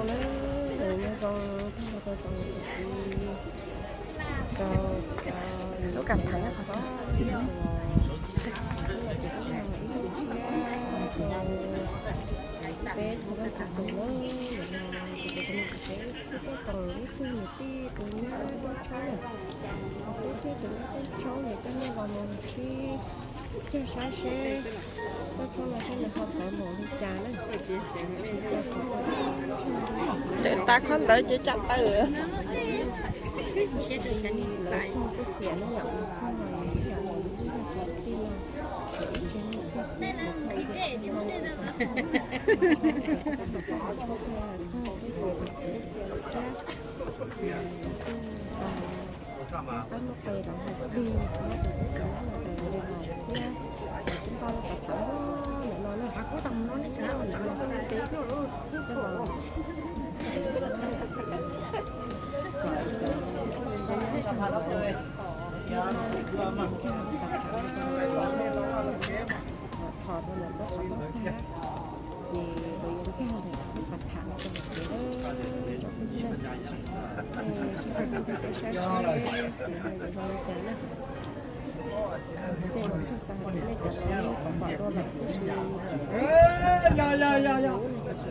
Nyob zoo, nyob zoo, lub kas tham nyob qhov no, peb txhua leej txhua tus na, kuv cov niam tsev thiab peb tsoom ib txwm niam tij tus nyab dab tshab na, tus tub thiab tus nyab dab tshab no coj nej los mus sib cog sab seb dab tshab no seb nws ho tawv npaum li cas na. Tseem tas khob ntawd ces tsam tawm. Thov rau lawv lub qhov tag ces lawv yuav nkag ntawm lub qhov tham no rau lawv cev, rau peb saib seb tus no yuav zoo li cas na. Tej no txog tas nej cov no pom dua lawm tab sis tsis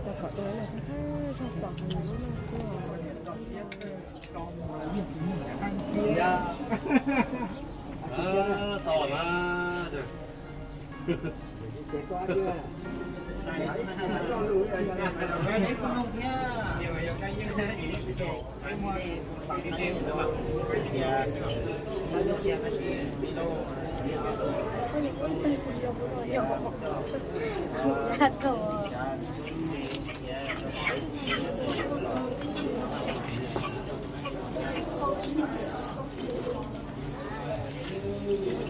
tau pom dua na, thawj thawj zaug pom hauv lub neej xwb os.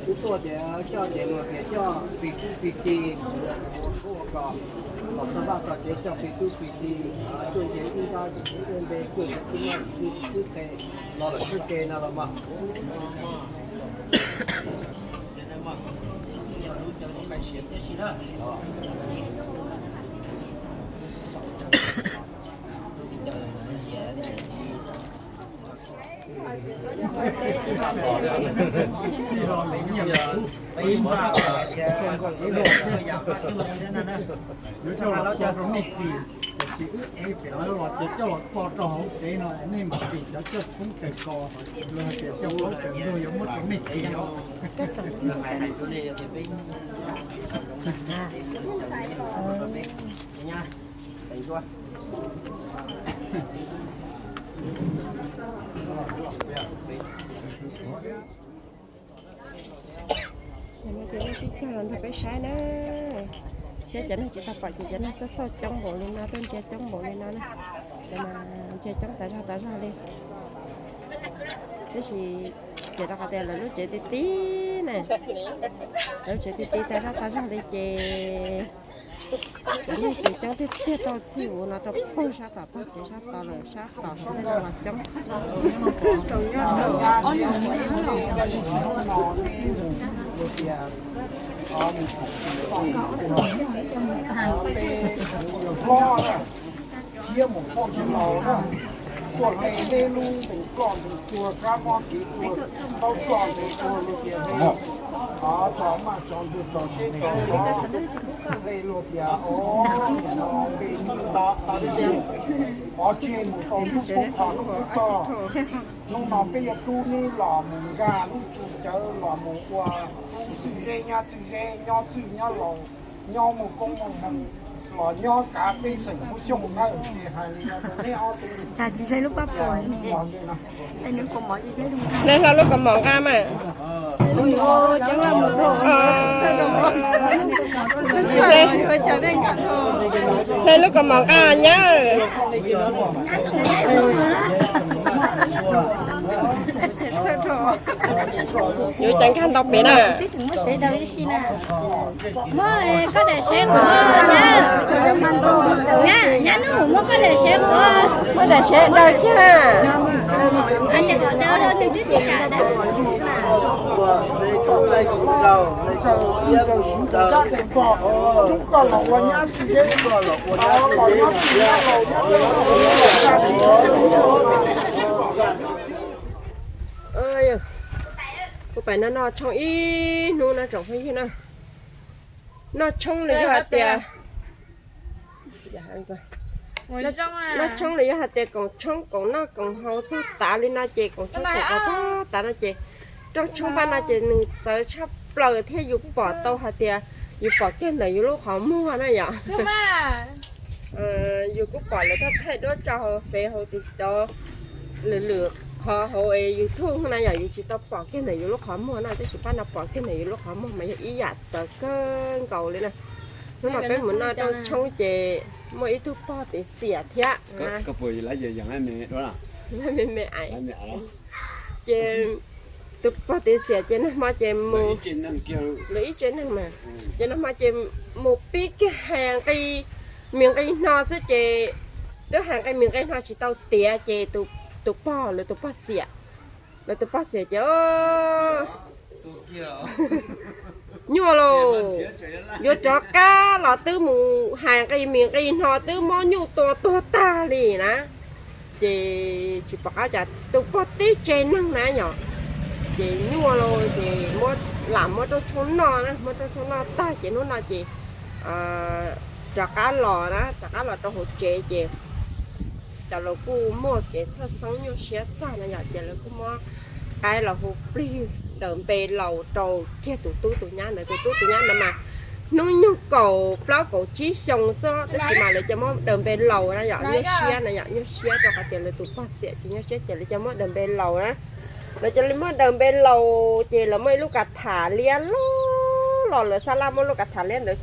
Twb tuaj tias coj ces luag tias coj pis tub pis ki, ua kub ua kos, los txog vaj txog tsev coj pis tub pis ki, tuaj nce ib nrab ces nce npe tuaj nce ib nrab twb qe los lawm txoj kev no los mas. Yuav coj los txo rau nej ris, tiam sis wb ev pem lawv los ces coj los txo rau hauv tsev no nej mam ris cov coj poob kawg ko, luag hais tias coj poob kawg ntuag yuav muab rau nej ris os. Cov no ces nej sib cog los nrog peb saib na, saib cov neeg tsis tau pom ces cov neeg tuaj xauj coob npaum li no, tuaj ntsia coob npaum li no na. Cov mas ntsia coob tas zog tas zog li. Tab sis ces rau qhov tias lawv lub tsev ti ti na, lawv lub tsev ti ti tas zog tas zog li ces cov neeg ces coob tiag tiag, tau txhij vus no rau puag sab tom tog tsev sab tod lawm, sab tom sab tod los coob. Thiab mus poj ntsuag laus na, tuaj hle neb lub ntees ploj ntees tsua kab mob kev tua, ntaub ploj ntees tsua luag tias hle, tso maj tso ntuag tso seb tso, hle luag tias o, npe tas tas li tias pov tseg mus tau lub qhov lub tog. Hnub no peb yuav rub neb los mus nkag lub tsu cawv los mus ua tub txwj zeb nyab txwj zeb, nyob txwj nyob laus, nyob mus koob mus hmoov, los nyob kav peb xeem Hmoob Xyooj nawb. Ces hais li no rau neb ob tug. Tsis hle lub pab pom, hle lub kaus mom nqa mas. Hle lub kaus mom nqa nyab. Yuav cas nkag ntau pem na. Muab koj daim sev quav, nyab nub, muab koj daim sev quav. Muab daim sev daws kiag na. Kuv pais no noj tshoob ib hnub no tsoom phooj ywg na. Noj tshoob los yog hais tias, noj tshoob los yog hais tias koom tshoob koom noj koom haus txog tav li no ces koom tshoob koom haus txog tav no ces rooj tshoob paj no ces nws txawv tshaj plaws thiab yus pom tau hais tias yus pom kiag ntawm yus lub qhov muag na yom. Yus kuj pom lawv thaij thaij duab tso hauv fev hauv TikTok, lwm lwm qhov hauv YouTube na yom, yus tsis tau pom kiag ntawm yus lub qhov muag na, tab sis paj no pom kiag ntawm yus lub qhov muag mas yog ib yam txawv kawg nkaus li na. Hnub no peb mus noj rooj tshoob ces muaj ib tug pog tiv xiam thiab. Me me, ces tus pog tiv xiam ces nag hmo ces mus, lawv ib tsev neeg mas, ces nag hmo ces mus pib kiag hais nqi mis nqi hno xwb ces twb hais nqi mis nqi hno tsis tau tiav ces tus pog, lawv tus pog xiam, lawv tus pog xiam ces nyuaj lauj, yuav rov qab los twb mus hais nqi mis nqi hno twb mob nyuj tua tuag tag li na. Ces tsis pom qab cas tus pog tib tsev neeg na yom, ces nyuaj lauj ces lam muab rooj tshoob noj na, muab rooj tshoob noj tag ces hnub no ces rov qab los na, rov qab los rau hauv tsev ces cov laus kuj muaj kev txhawj xeeb nyuaj siab txog na yom, ces lawv kuj muab qaib los hu plig daws npe laus rau kiag tus tub tus nyab ntawd. Tus tub tus nyab ntawd mas hnub nyoog kaum plaub kaum tsib xyoo xwb tab sis mas lawv cov muab daws npe laus na yom, nyuaj siab na yom, nyuaj siab rau qhov tias lawv tus pog xiam ces nyuaj siab ces lawv cov muab daws npe laus na. Lawv cov li muab daws npe laus ces lawv muaj ib lub kav tham liab loj los lawv xab laj muab lub kav tham liab ntawd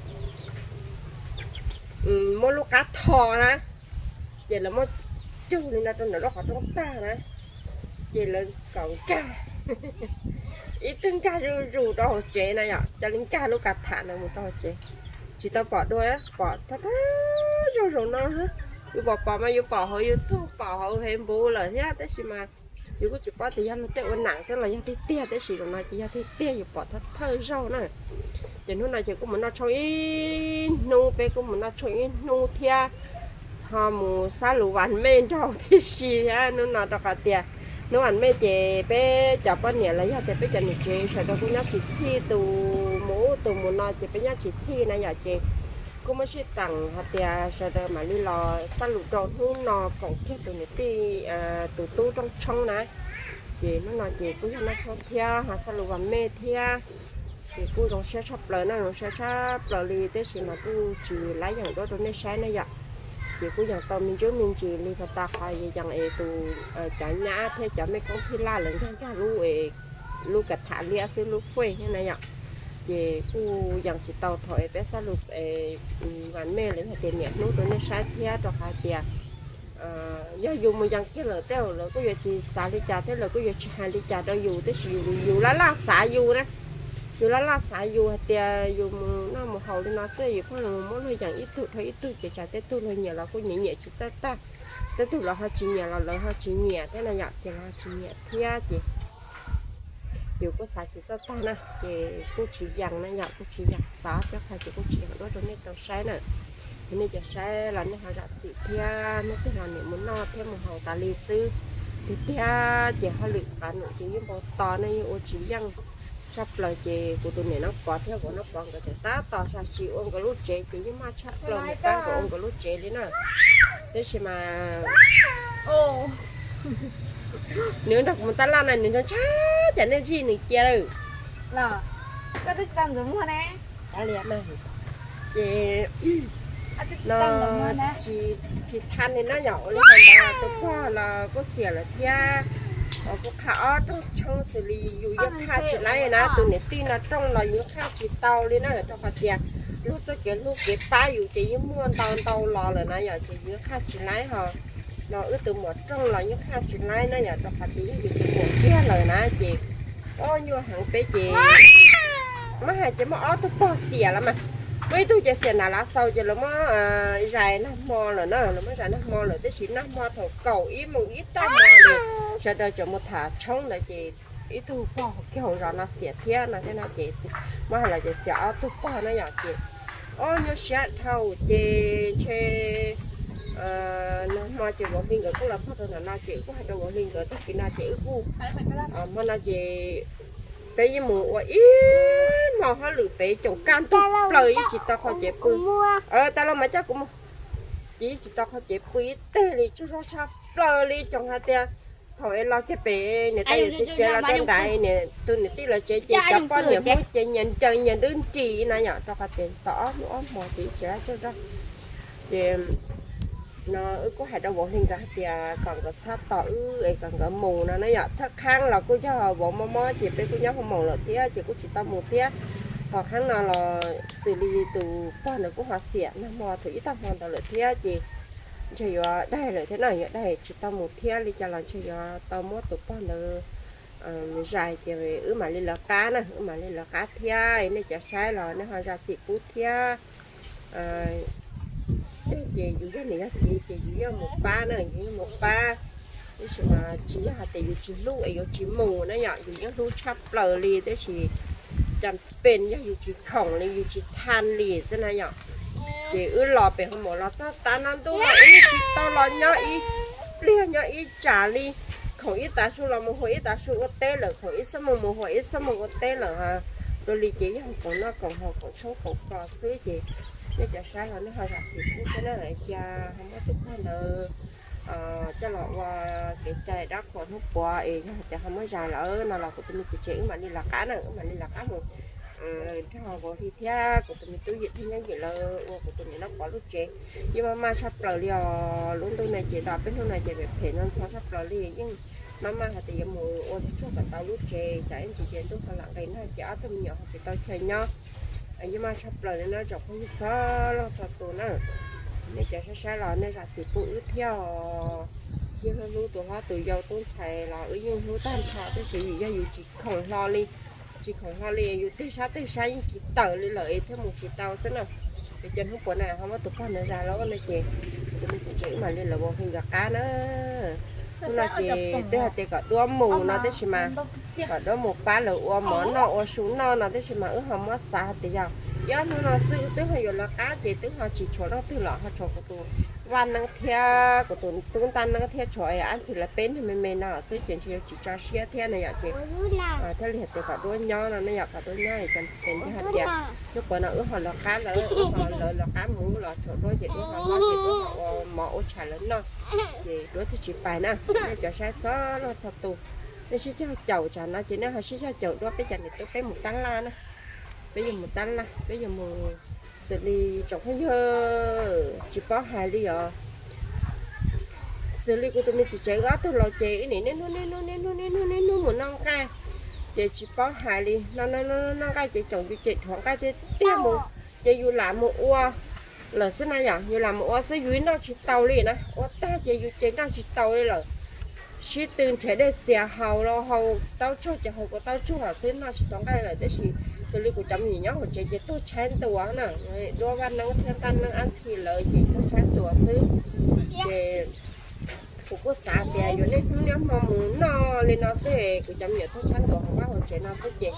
muab lub qab tho na, ces lawv muab cug li no rau ntawm lub qhov rooj tag na, ces lawv kom nkag ib tug nkag zuj zus rau hauv tsev na yom, cov li nkag lub kav tham ntawd mus rau hauv tsev. Tsis tau pom dua, pom thawj thawj zaug zaum no xwb. Yus pom pom mas yus pom hauv YouTube, pom hauv Facebook lawm thiab tab sis mas yus kuj tsis paub tias yog luag tej ua nam xwb los yog tiag tiag, tab sis zaum no ces yog tiag tiag yus pom thawj thawj zaug na. Ces hnub no ces kuj mus noj tshoob ib hnub, peb kuj mus noj tshoob ib hnub thiab ho mus xab lus vas mej nraug tib si thiab hnub no rau qhov tias hnub vas mej ces peb cov poj niam los yog tias peb cov niam tsev sawv daws kuj nyob tsis txhij, tus mus ub tus mus no ces peb nyob tsis txhij na yom, ces kuj muab sij teem hais tias sawv daws mam li los xab lus rau hnub no koom kiag tus niam tij, tus tub rooj tshoob na. Ces hnub no ces kuj yog noj tshoob thiab ho xab lus vas mej thiab, ces kuj zoo siab tshaj plaws na, zoo siab tshaj plaws li tab sis mas kuj tsis laib yeem duab rau nej saib na yom. Ces kuj yeem tau me ntsuj me ntsis li, tas qhov yeem es tus, cov nyab thiab cov mej koob thib laj lawv nkag nkag lub, lub kav tham liab xwb, lub fuej thiab na yom. Ces kuj yeem tsis tau thaum es peb xab lus vas mej los yog tias niam hnub rau nej saib thiab rau qhov tias yog yus mus yees kiag lawm tej zaum lawv kuj yuav tsis xav li cas thiab lawv kuj yuav tsis hais li cas rau yus, tab sis yus, yus laj laj xav yus na. Yus laj laj xav yus hais tias yus mus noj mus haus li no xwb, yus pheej mus muab luag yeem ib tug dhau ib tug ces tsam tej tug luag nyiam los kuj nyiam nyiam tsis txawj tag, tej tug los ho tsis nyiam los lawv ho tsis nyiam thiab na yom, ces los ho tsis nyiam thiab ces yus kuj xav tsis txawj tag na, ces kuj tsis yeem na yom, kuj tsis yeem xav thiab qhov ces kuj tsis yeem duab rau nej tau saib na. Ces nej cov saib los nej ho zam txim thiab, hnub twg los niam mus noj thiab mus haus tas li xwb. Tiag tiag ces hauj lwm qab num ces yeej npau tos ne, yeej ua tsis yeej tshaj plaws ces kuv tus niam Nab Pov thiab kuv Nab Pov nkawd tseem tab tom sam sim ua nkawd lub tsev ces yeej maj tshaj plaws mus pab nkawd ua nkawd lub tsev li na. Tab sis mas nws nrog kuv mus taj laj na nws ntshaw ntshaw cas nej zij nws cia lawm. Ces no tsis tha li na yom, ua li hais ntawd tus pog los kuj xiam lawm thiab. Kuj qha ob rooj tshoob xws li yus yeej qha tsis laib na, tus niam tij no rooj los yus qha tsis tau li na, rau qhov tias luag txoj kev hlub kev pab yus ces yeej muaj ntau ntau los lawm na yom, ces yus qha tsis laib ho. No wb tus muam rooj los nyuaj kha tsis laib na yom, rau qhov tias yeej yus tus muam kiag lawm na ces, o, nyuaj heev peb ces, muab hais ces muaj ob tug pog xiam los mas, muaj ib tug ces xiam nram Lav Xaus ces lawv muab zais nag hmo lawm na, lawv muab zais nag hmo lawm, tab sis nag hmo thaum kaum ib moos ib tag hmo sawv daws tseem mus tham tshoob ntawd ces ib tug pog kiag hauv zos no xiam thiab no thiab no ces, muab hais los ces xiam ob tug pog na yom ces, o, nyuaj siab dhau ces ntshe nag hmo ces Vauv Hli nkawd kuj los txog rau ntawm no ces wb kuj hais rau Vauv Hli nkawd tag kis no ces wb kuj, hmo no ces peb yeej mus ua ib hmo hauj lwm pem coom kaj ntug plaws yeej tsis tau qhov cev pw. Tas los mas coj kuv mus. Ces yeej tsis tau qhov cev pw ib teg li, tsaug zog tshaj plaws li, coom hais tias thaum es los kiag pem niam tais yawm txiv tsev los rau nrad niam, tus niam tij lawv tsev ces cov poj niam Hmoob ces nyias ncaws nyias dwb nris na yom, rau qhov tias tau ob hnub ob hmo ces tsis tsaug zog. Ces no wb kuj hais rau Vauv Hli nkawd hais tias kom nkawd txhob tos wb es kom nkawd mus no na yom. Thaj qhaeb los kuj yog Vauv mob mob ces peb kuj nyob hoo maum lawm thiab ces kuj tsis tau mus thiab. Ho qhaeb no los xws li tus pog ntawd kuj ho xiam nag hmo thaum ib tag hmo ntawd lawm thiab ces ntshe yuav daig lawm thiab na, yuav daig tsis tau mus thiab li cas los ntshe yuav tau muab tus pog ntawd zais ces wb mam li lawv qab na, wb mam li lawv qab thiab. Nej cov saib los nej ho zam txim pub thiab. Ces yus yog niam yog txiv ces yus yeej mus pab na, yus yeej mus pab. Tab sis mas tsis yog hais tias yus tsis hlub es yuav tsis mus na yom, yus yeej hlub tshaj plaws li tab sis cas pes yog yus tsis khoom li, yus tsis thaj li xwb na yom. Ces wb los pem hoo maum los txog tav no ntuj los wb tsis tau los nyob ib pliag nyob ib tsam li. Khoom ib tav su los mus hu ib tav su ua teb lawm, khoom ib xuab moos mus hu ib xuab moos ua teb lawm. Dua li ces yog khoom noj khoom haus khoom tshoob khoom kos xwb ces nej cov saib los nej ho zam txim pub thiab na, cas ho muab tus pog ntawd coj los ua kev cai dab qhuas hnub puav es yog tias ho muab zais lawm no los kuv tus me txiv tsev wb mam li lawv qab na, wb mam li lawv qab mus nrog Vauv Hli thiab kuv tus me tub Yim Thib Nyob Yim lawv ua kuv tus niam Nab Pov lub tsev. Yeej maj maj tshaj plaws li os, lub ntuj no ces tau peb hnub no ces phem phem no ntxhov tshaj plaws li, yeej maj maj hais tias yuav mus ua tsuag kom tau lub tsev, tsam ib ntsis ces ntuj ho lam nqis nag ces ob tug me nyuam ho tsis tau chaw nyob. Yeej maj tshaj plaws li no tsoom phooj ywg txhua leej txhua tus na. Nej cov saib saib los nej zam txim pub wb thiab os. Yeej hlub hlub tus hlob tus yau tub ntxhais los wb yeej hlub tag nrho tab sis vim yog yus tsis khoom hlo li, tsis khoom hlo li yus tig sab tig sab yeej tsis tawm li lawm es thiaj mus tsis tau xwb na. Es ces hnub puav na ho muab tus pog ntawd zais lawm no ces kuv tus me txiv tsev wb mam li lawv Vauv Hli nkawd qab na. Hnub no ces twb hais tias kom Duab mus no tab sis mas kom Duab mus pab lawv ua mov noj ua su noj no tab sis mas wb ho muab xav hais tias yog ib ob hnub no xwb wb twb ho yuav lawv qab ces twb ho tsis tshuav leej twg los ho tshuav kuv tus Vaj Neeb thiab kuv tus tub Ntaj Neeb thiab tshuav Ab Ntxhi lawv peb neeg me me no xwb ces ntshe yuav tsis tso siab thiab na yom ces thiaj li hais tias kom Duab nyob no ne yom, kom Duab nyob ces ntshai hais tias hnub puav no wb ho lawv qab lawm, wb ho lawv lawv qab mus los tshuav Duab ces Duab ho lawv ces Duab ho ua mov ua tshais lawv noj ces Duab thiaj tsis pais na. Nej cov saib txhua leej txhua tus, nej sib cog caum tsam no ces nej ho sib cog caum Duab peb cov niam tub peb mus tab laj na. Peb yuav mus tab laj, peb yuav mus xws li tsoom phooj ywg tsis paub hais li os. Xws li kuv tus me txiv tsev ob tug laus ces ib niam niaj hnub niaj hnub niaj hnub niaj hnub niaj hnub mus noj nqaij, ces tsis paub hais li no, noj nqaij ces tsoom yus cem dhuav nqaij tiag tiag mus, ces yus lam mus ua lawm xwb na yom, yus lam mus ua xwb yus noj tsis tau li na, ua tag ces yus ces noj tsis tau li lawm. Sib tw nrhiav dej txias haus los haus taub tshuaj ces haus kuv taub tshuaj xwb noj tsis tau nqaij lawm tab sis xws li kuv cov me nyuam nyob hauv tsev ces tuag tshaib ntua na, Duab Vaj Neeb thiab Ntaj Neeb Ab Ntxhi lawv ces tuag tshaib ntua xwb. Ces kuv kuj xav tias yuav niaj hnub niaj hmo mus noj li no xwb, kuv cov me nyuam tuag tshaib ntua hauv vaj hauv tsev no xwb ces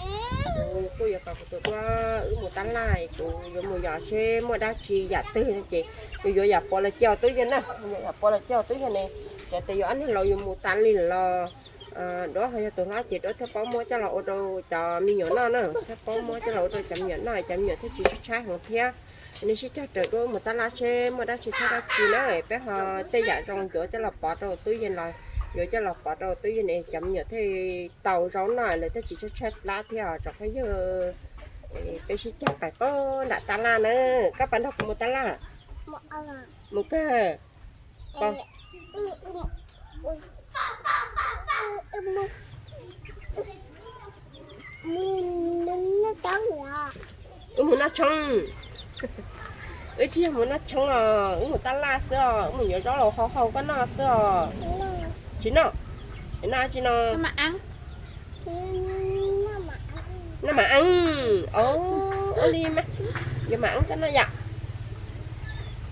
kuv kuj yuav tos kuv tus Duab wb mus tab laj, kuv yuav mus yos seb muaj dab tsi yam twg ces yuav yuav yam puav los cia hauv tub yees na, yam puav los cia hauv tub yees ne, txawm tias yuav ob niag laus yuav mus tas li los Duab ho yog tus hlob ces Duab thiaj paub muab coj los ua rau cov me nyuam noj na, thiaj paub muab coj los ua rau cov me nyuam noj, cov me nyuam thiaj tsis tshaib tshaib heev thiab. Nej sib cog raws Duab mus tab laj seb muaj dab tsi thiab dab tsi na, peb ho tej yam zoo yuav coj los pov rau tub yees los yuav coj los pov rau tub yees ne, cov me nyuam thiaj tau zaub noj lawv thiaj tsis tshaib tshaib plab thiab os tsoom phooj ywg. Peb sib cog pais puag nram tab laj na, koj pais nrog kuv mus tab laj. Mus kawg. Wb mus noj tshoob. Wb tsis yog mus noj tshoob os, wb mus tab laj xwb os, wb mus yuav zaub los hau hau koj noj xwb os. Tsis noj, noj tsis no? Noj mam eeb. Ua li mas, yuav mam eeb koj noj yom.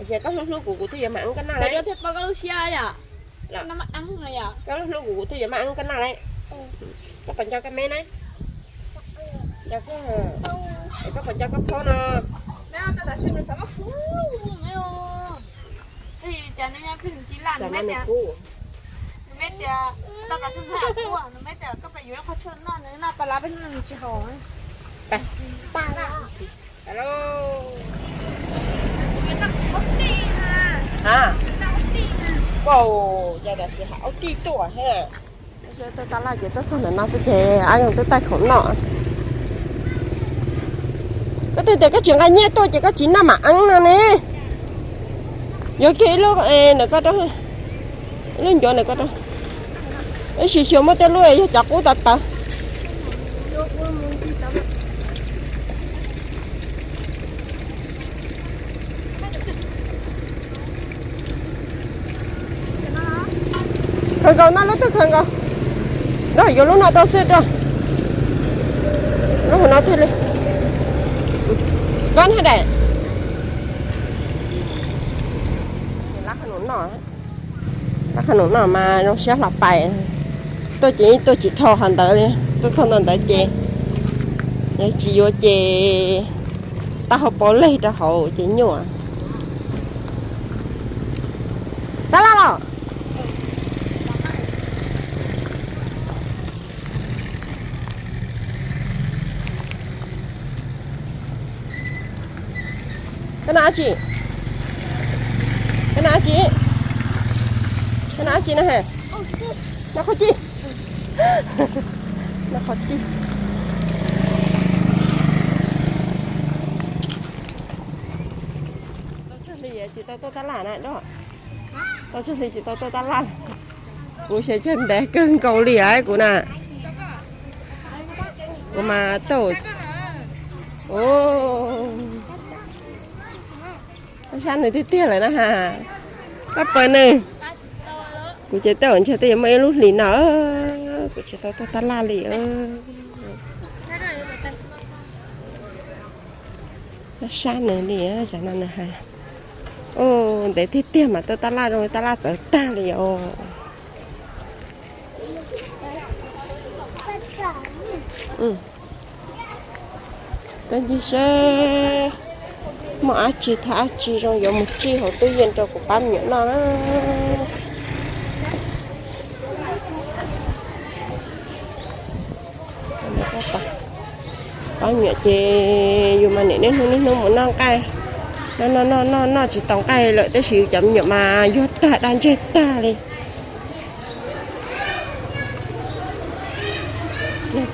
Ces koj hlub hlub kuv, kuv thiaj yuav mam eeb koj noj. Koj hlub hlub kuv, kuv thiaj yuav mam eeb koj noj lauj. Koj puas nco koj me na? Koj puas nco koj phob no? Alo. Ha, pau, cas tam sim hais aub tij tuaj thiab. Tuaj tab laj ces tuaj txog ntawm no xwb ces ab yoog twb taij khoom noj. Koj twb tias koj tsis nqa nyiaj tuaj ces koj tsis noj mam eeb no ne. Yuav kiag ib lub ntawm koj rau, ib lub ncuav ntawm koj rau. Ib sim xyuas muaj tej lub yog cov qub tawv tawv. Khaws nkaus no, lub twg khaws nkaus. Rau yuav lub no rau xwb rau. Lub hauv no thiaj li. Koj haj daim. Lab qhov num no mas zoo siab hlo pais. Tuaj ces tuaj tsis dhau qhov ntawd li, tuaj txog ntawm ntawd ces yog tsis yuav ces tau hau paus leg rau hauv ces nyuaj. Tab laj los? Koj noj dab tsi? Koj noj dab tsi? Koj noj dab tsi no ha? Noj qhov ci. Noj qhov ci. Tsis tau tuaj tab laj na. Tau tsis tsis tau tuaj tab laj. Kuv xav tseg ntev kawg nkaus li kuv na. Kuv mas tau. Sab nws tiag tiag lawm na ha. Pab pawg nws. Kuv ces tej zaum ntshe twb yuav muaj ib lub hlis no kuv tsis tau tuaj tab laj li. Sab nws li, zaum no nws hais, ntev tiag tiag mas tuaj tab laj zoo li tab laj txawv tag li os. Tuaj ncig seb muaj dab tsi thab dab tsi zoo yuav mus tsij hauv tub yees rau kuv pab me nyuam noj na. Pab me nyuam ces yus mas niaj hnub niaj hnub mus noj nqaij, noj noj noj noj tsis tau nqaij lawm tab sis cov me nyuam mas yuag tag dab ntseg tag li.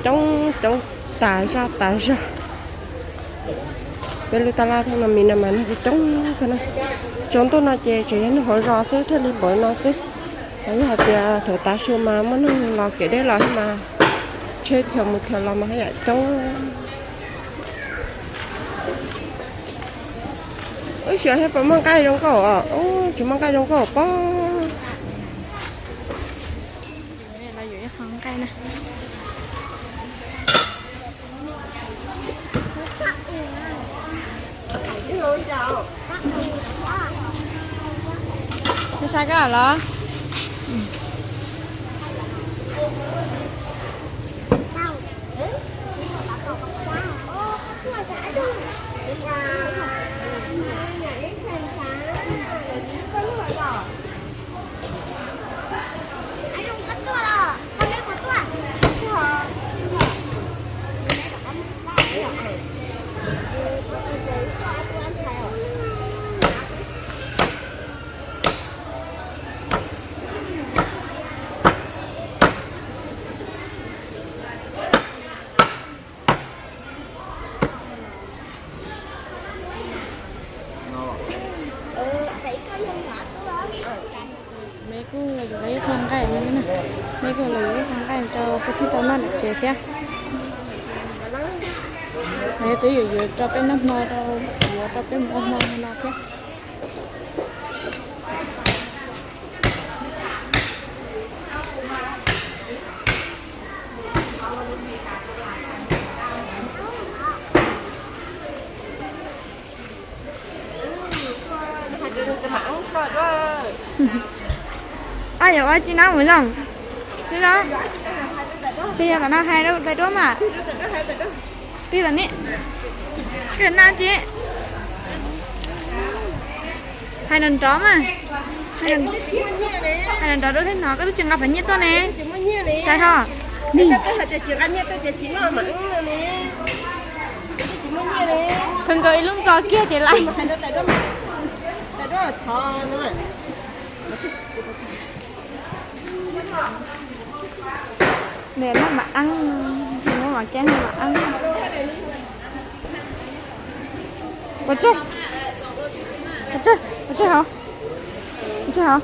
Coob coob tas zaj tas zog. Peb lub tab laj thoob no mis no mas nag coob kawg na. Tsaus ntuj no ces tseem yog neeg hauv zos xwb thiaj li npaum no xwb. Yog hais tias thaum tav su mas muaj neeg los kev deb los thiab mas tsheb thiaj mus thiaj los mas haj yam coob. Ub, xyov thiab puas muaj nqaij zoo nkauj os. Ub, tsis muaj nqaij zoo nkauj pob. Sai koj los? Me kuj los yuav ib qho nqaij no, me kuj los yuav ib qho nqaij rau peb thiaj tau noj nram tsev thiab. Mas yog twb yuav yuav rau peb noj hmo rau yuav Tau peb mus ua hmo no thiab. Ab, yog ua tsis nab mus zoo. Twb zoo. Twb yog tom no hais rau tais duab mas. Twb tom ne. Twb tom no tsis hais nrov nrov mas. Hais nrov nrov rau thiab no koj twb tsis nqa pham nyiaj tuaj ne. Saib ho. Thaum nkaus ib lub ntxo kiag ces lawm. Nws noj mam eeb, nws muab mam keeb noj mam eeb. Pov tseg, pov tseg, pov tseg hauv, pov tseg hauv.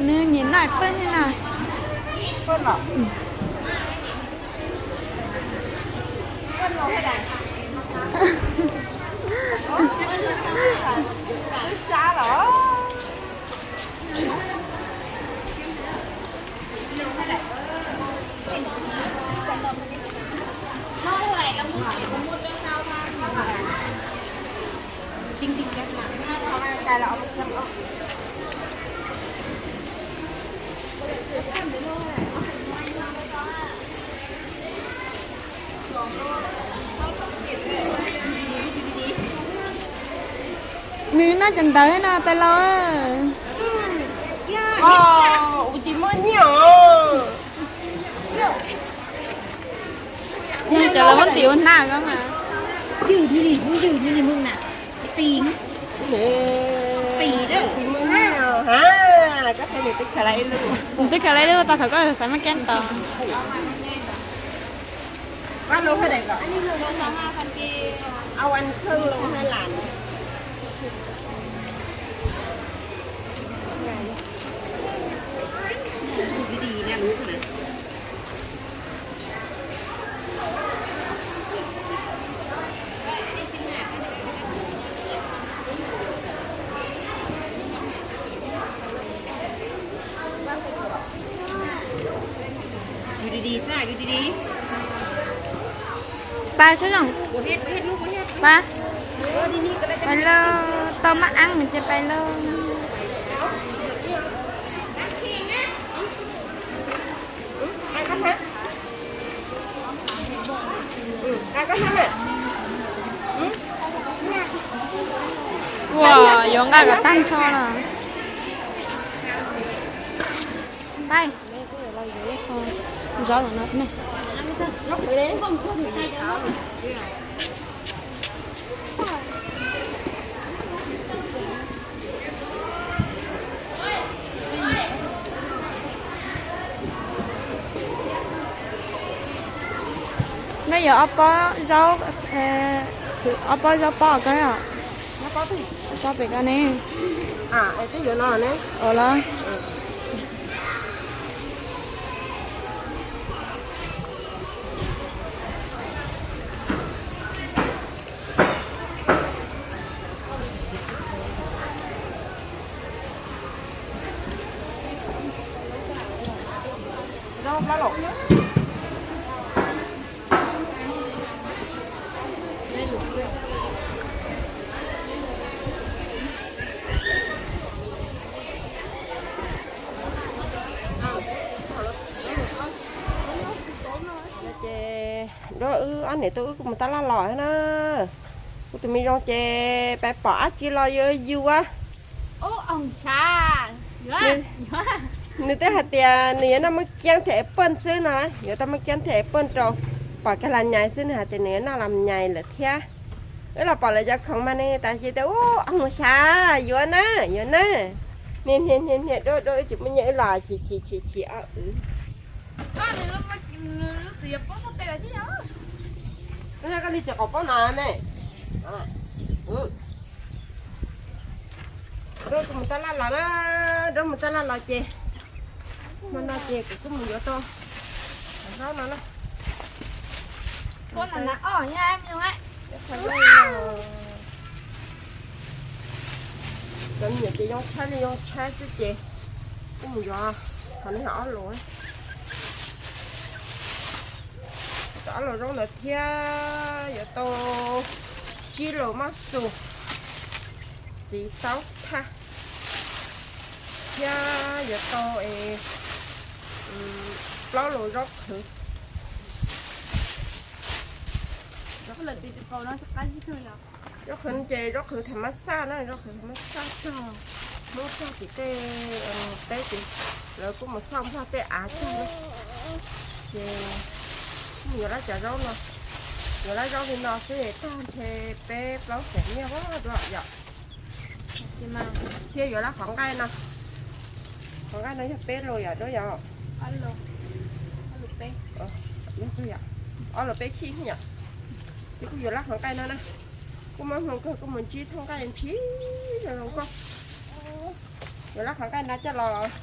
Nws nyiam noj peb na. Nws noj cov ntawd no tais laus. Ua tsis muaj nyiaj os. Yog cov lawv muab tim ua hnab ko mas. Ywj li, ywj li mw na. Tim, tim, twb khaws lawv ib lub tau thaum koj xav muaj keeb tau. Yus di di xwb, yus di di. Pab seb zoo. Pab, pais lauj, tau maj eeb nws ces pais lauj. Ua, yuav nqa kom tag nrho no. Pais, zaub no ne. No yog ob pob zaub, ob pob zaub pob ko, ob pob pem ko ne. Ua los. Ces wb ob niam tub wb kuj mus tab laj los thiab na. Kuv tus me zoo ces pais pom dab tsi los yuav yus a. Nws twb hais tias nws yuav noj maj kiab thiab apple xwb no, yuav tau maj kiab thiab apple rau, pom kiag las nyais xwb nws hais tias nws yuav noj las nyais lawm thiab. Wb los pom lawv cov khoom mas nws tas ces tias, ub, mus xyav, yuav na, yuav na. Niag niag niag niag duab duab wb tsis muaj nyiaj wb los chim chim chim chim ob wb. Koj li tsis qaum pob no me. Duab kuv mus taj laj los na, duab mus taj laj los ces, hmo no ces kuv kuj mus yuav tau zaub no na. Cov me nyuam ces yoo tshaib li yoo tshaib xwb ces kuj mus yuav qhov no yog ob lus, tau ob lus zaub ntawd thiab yuav tau tsib lus maj xus, txiv taub thaj, thiab yuav tau plaub lus zaub qhwv. Zaub qhwv ces zaub qhwv tham mas xaj na, zaub qhwv tham mas xaj tog, Hmoob txog tim tej teb ces lawv kuj mus xauj Nplog tej av tag na. Ces kuj mus yuav lab cov zaub no, yuav lab zaub li no xwb tag ntshe peb plaub xees nyiaj dua yom. Thiab yuav lab qhov nqaij no, qhov nqaij no yog peb lus yom, duab yom. Ob lus peb khij yom. Ces kuj yuav lab qhov nqaij no na. Kuj muaj hmoo kawg kuj mus ntsib thooj nqaij ntshis zoo zoo nkauj. Yuav lab qhov nqaij no coj los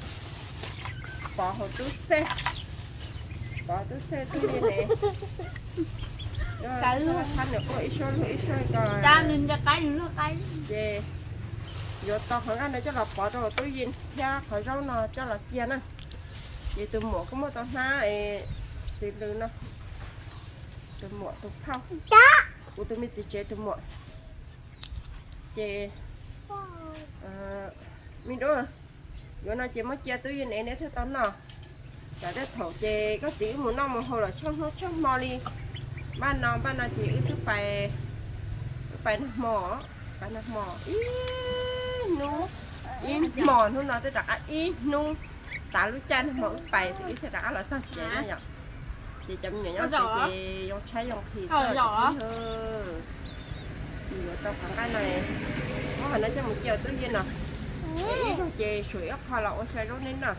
pov hauv tub xej, pov tub xej tub li ne. Txhab nws quaj ib suab luag ib suab ko. Ces yuav tau qhov nqaij no coj los pov rau tub yij thiab qhov zaub no coj los cia na. Ces tus muam kuj muaj tau hnab txiv lws no, tus muam tus phauj, kuv tus me txiv tsev tus muam. Ces me duab, yuav no ces muab cia tub yij ne neb thiaj tau noj. Tsam tej thaum ces koj txiv wb mus noj mus haus los tsheej hnub tsheej hmo li. Npaj no npaj no ces wb twb pais, wb pais nag hmo, pais nag hmo ib hnub, ib hmo hnub no twb rov qab ib hnub tas lub caij nag hmo wb pais ces wb thiaj rov qab los txog tsev na yom. Ces cov me nyuam nyob tsev ces yoo tshaib yoo nqhis xwb. Ces yuav tau qhov nqaij no, muab qhov no coj mus cia tub yij no, ib zaug ces suam ib qho los ua xya zaub neb noj,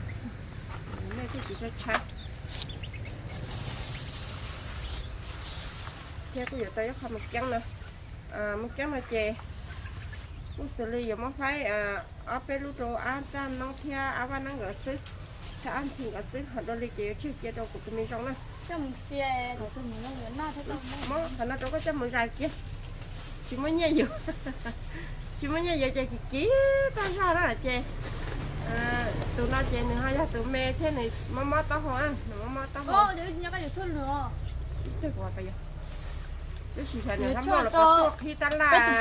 nej thiaj tsis tshaib tshaib. Thiab kuj yuav tau ib qho mas keeb no, mas keeb no ces kuj xws li yuav muab faib ob peb lub rau ab Txaj Noob thiab ab Vaj Neeb nkawd xwb, thiab ab Ntxhi nkawd xwb, ho dua li ces yuav tseg cia rau kuv tus me zoo na. Muab qhov no rau koj coj mus zais kiag, tsis muaj nyiaj yuav, tsis muaj nyiaj yuav ces kiv kiv tag zog na ces tus no ces nws ho yog tus me thiab nws mob mob taub hau, nws mob mob taub hau. Tab sis nws hlob Hmoob lawv tuaj qhib tab laj, nws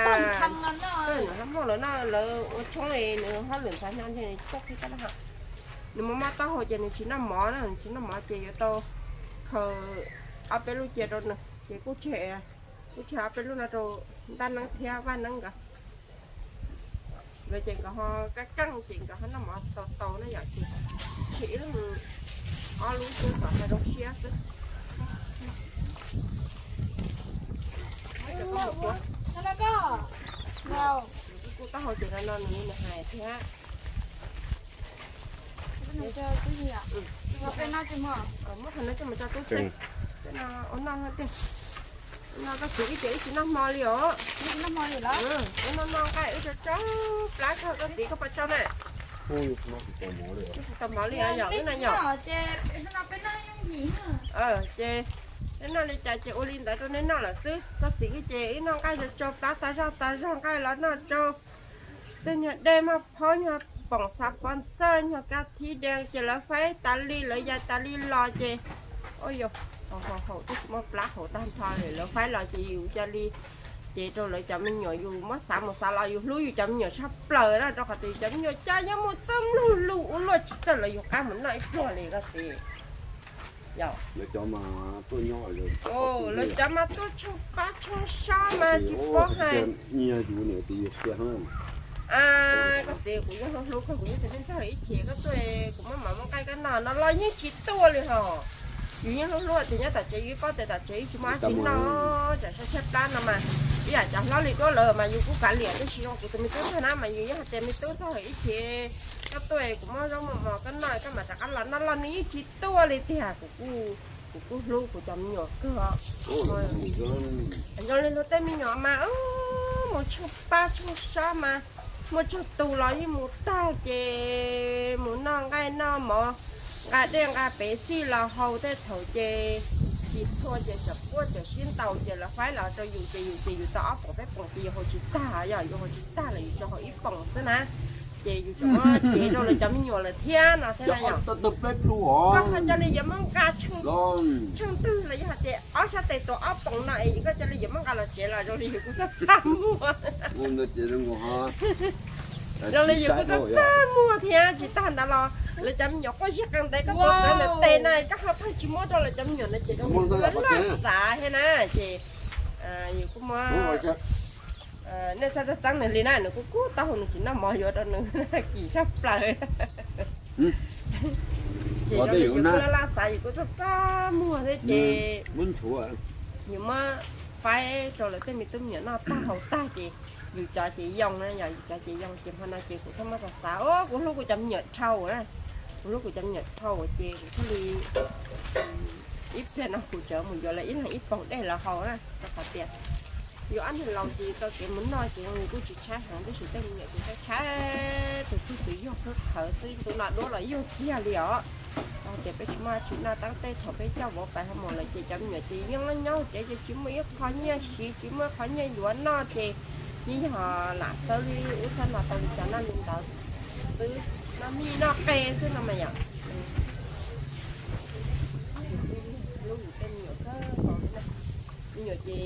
hlob Hmoob lawv no lawv ua tshoob es nws hlob lwm ntxhais no ntshe nws tuaj qhib tab laj ho. Nws mob mob taub hau ces nws tsis noj mov na, nws tsis noj mov ces yuav tau khaws ob peb lub cia rau nws ces kuj tseg, kuj tseg ob peb lub no rau Ntaj Neeb thiab Vaj Neeb nkawd. Nkawd ces nkawd ho kaj keej ces nkawd ho noj mov tau tau na yom ces tseg ib leeg ob lub xwb kom ho zoo siab xwb. Kuj taub hau ces no no nws nws hais thiab. Muab qhov no coj mus tso tub xwb, ua no tiag. No koj txiv ib tias ib tsis noj hmo li os. Ib noj noj nqaij wb tso tsau plab kawg koj txiv koj puas tsau na. Tsis tau mov li os yom wb no yom. Ces wb noj li cas ces ua li ntawd rau neb noj lawm xwb. Koj txiv wb ces wb noj nqaij tso tsau plab tag zog tag zog nqaij los noj tsau. Tej nyuag dej maj phaub nyuag poom xav pov ntxawj nyuag kab thib dee ces lawv faib tas li lawv yais tas li los ces, ua yog, haus haus twb tsis muaj plab haus tag nrho li lawv faib los ces yus cia li ces rau lawv cov me nyuam yus muab xav mus xav los yus hlub yus cov me nyuam tshaj plaws na rau qhov tias yus cov me nyuam cas nyob muaj txoj mloog lus ua luaj tsis txawj lawv yus qab mus noj ib pluag li koj txiv. Lawv cov mas tuaj tshooj pab tshooj sob mas tsis paub hais. Koj txiv, kuv yeej hlub hlub koj, kuv yeej tias me ntxhais ib chim koj tuaj kuv muab mov muab nqaij koj noj no los yeej tsis tuaj li hos. Yus yeej hlub hlub tias nyob tom tsev yus paub tias tom tsev tsis muaj dab tsi noj, tsam sab tshiab plab no mas ib yam cov hlob li duab lawm mas yus kuj kav liam, tab sis zoo kuv tus me tub ntag na mas yus yeej hais tias me tub ntag, ib chim koj tuaj kuv muab zaub muab mov koj noj koj mam rov qab los noj los nws yeej tsis tuaj li tiag. Kuv kuj hlub kuv cov me nyuam kawg. Zoo li luag tej me nyuam mas mus tshooj pab tshooj sob mas muaj tsawg tus los yeej mus tag ces mus noj nqaij noj mov, nqa dej nqa pev xij los haus tej thaum ces tsis txhua ces txawm quaj txawm sib ntaus ces lawv faib los rau yus ces yus ces yus tau ob poom peb poom ces yus haus tsis tag, yog yus haus tsis tag los yus tsuas haus ib poom xwb na. Ces yus tseem muab cev rau lawv cov me nyuam lawm thiab no thiab na yom. Koj ho cia li yuav muab nqa tsheej twg los yog hais tias ob sab tes tua ob poom no es koj cia li yuav muab nqa los tsev los zoo li yus kuj txaj txaj muag. Zoo li yus kuj txaj txaj muag thiab tsis tag ntawd los lawv cov me nyuam quaj ziag qees ntev koj tuav rawv ntawm tes na koj ho pheej tsis muab rau lawv cov me nyuam na ces zoo li yus laj xav thiab na ces yus kuj muab nej txhaj txaj txeeb nws li na, nws kuj kub taub hau nws tsis noj mov yuav rau nws kim tshaj plaws. Ces zoo li yus kuj laj laj xav yus kuj txaj txaj muag thiab ces yus muab faib rau lawv tej me tub me nyuam noj tag haus tag ces yus cov ces yoo na yom, yus cov ces yoo ces hmo no ces kuv thiaj muab xav xav, o kuv hlub kuv cov me nyuam dhau na, kuv hlub kuv cov me nyuam dhau ces kuv thiaj li ib pliag no kuv tseem mus yuav lawv ib leeg ib poom dej los haus na, rau qhov tias yus ob niag laus ces tau kev mus noj ces yus kuj tsis tshaib heev tab sis tej me nyuam ces tshaib tshaib tus twg tus yug khwb qhawv xwb, tus no duab los yug kiag li os. Tias peb tsis muaj tsis noj tab tej thaum peb coj vauv pais ho mus lawm ces cov me nyuam ces yeej nyob tsev ces tsis muaj ib qho nyiaj siv tsis muaj qhov nyiaj yuav noj ces yeej yog lam xawb li ub xab no tau li cas noj li ntawd xwb, noj mij noj qe xwb no mas yom. Hlub yus tej me nyuam kawg nkaus li na. Me nyuam ces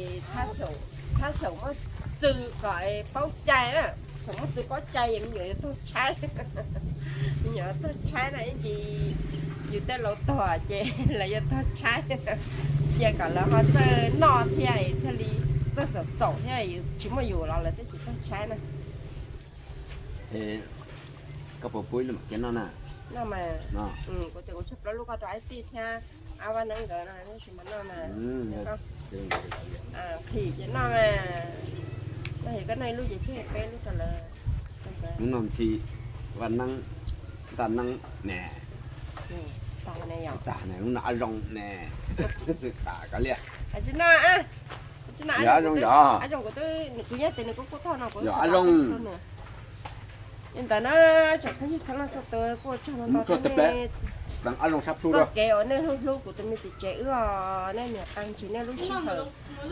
txhob xyaum muab txwv kom paub cai na, xyaum muab txwv paub cai es me nyuam yuav tuag tshaib. Me nyuam yuav tuag tshaib na, ib ntsis yus tej laus tuag ces lawv yuav tuag tshaib. Cia kom lawv ho txawj noj thiab thiaj li txawj xyaum txaum thiab, tsis muaj yus los lawv twb tsis tuag tshaib na. Koj puas pub ib lub mam kiag noj na? Noj mas. Kuv tias kuv tshuaj plaub lub koj rau Aib Tij thiab Ab Vaj Neeb nkawd no, neb tsis mas noj mas. Qhim ces noj mas. Noj ces koj noj ib lub ces tseg peb lub rau lawv. Lub no ntxhi Vaj Neeb, Ntaj Neeb ne. Tag ne, lub no Ab Zoo ne. Koj liam. Tsis noj, tsis noj Ab Zoo, Ab Zoo kuv twb, kuv nyob ces nws kuj kuj tag no kuv Ab Zoo. Li ntawd na, tsoom phooj ywg txhua leej txhua tus kuj tsaug ntau rau nej txoj kev uas nej hlub hlub kuv tus me txiv tsev wb os, nej niam qee ntsis nej lub sij hawm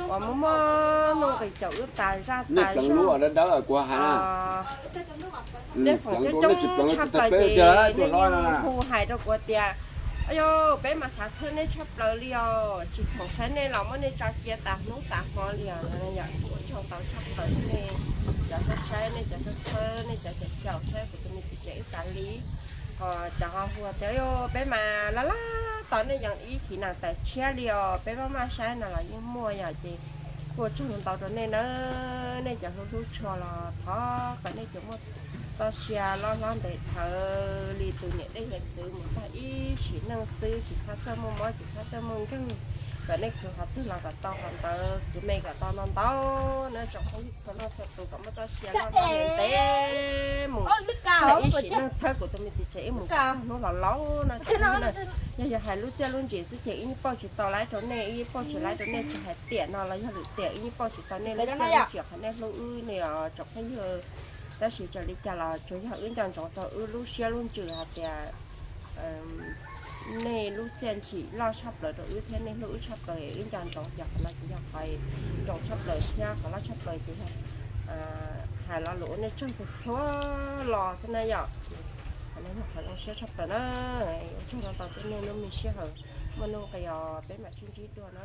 uas muaj muaj nuj nqis caum wb tas zaj tas zog. Tej feem coob coob tshaj plaws ces hu hais rau kuv tias, yog peb mas xav txhawb nej tshaj plaws li os, tsis txhaum saib nej los muab nej tso cia tas hnub tas hmo li os. Ua tsaug ntau tshaj plaws nej cov saib, nej cov txhawb, nej cov caum saib kuv tus me txiv tsev wb tas li. Ho cov ho hu tias, yog peb mas laj laj tos nej yeej ib kiv nees taw tshiab li os, peb maj maj saib no los yeej muaj yom. Ces kuj ua tsaug ntau rau nej nawb, nej cov hlub hlub tshua los thov kom nej cov muaj txoj sia loj hlob ntev dhawv li tus niam dej hiav txwv mus tag ib sim neej xwb, tsis txhob txawj muaj mob tsis txhob txawj muaj nkeeg, kom nej khwv qhov twg los kom tau qhov ntawd, khwv me kom tau ntau ntau na. Tsoom phooj ywg txhua leej txhua tus kom muaj txoj sia loj hlob ntev mus tag ib sim neej txhawb kuv tus me txiv tsev wb mus kom txog hnub laus laus no. Yog yog hais lub txiaj lub ntsig xwb ces wb yeej pauj tsis tau laiv rau nej, wb yeej pauj tsis laiv rau nej, tsis hais tiam no los yog lwm tiam wb yeej pauj tsis tau nej lub txiaj lub ntsig qhov nej hlub wb li os tsoom phooj ywg. Tab sis txawm li cas los tsuas yog wb nco ntsoov rau wb lub siab lub ntsws hais tias nej lub txiaj ntsim loj tshaj plaws rau wb thiab nej hlub wb tshaj plaws, wb nco ntsoov tias qhov no ces yog qhov zoo tshaj plaws thiab qhov loj tshaj plaws ces yog hais lo lus ua nej tsaug txhua txhua los xwb na yom. Qhov no yog qhov zoo siab tshaj plaws na. Ua tsaug ntau ntau rau nej lub me sij hawm, muaj nuj nqis os peb mam sib ntsib dua na.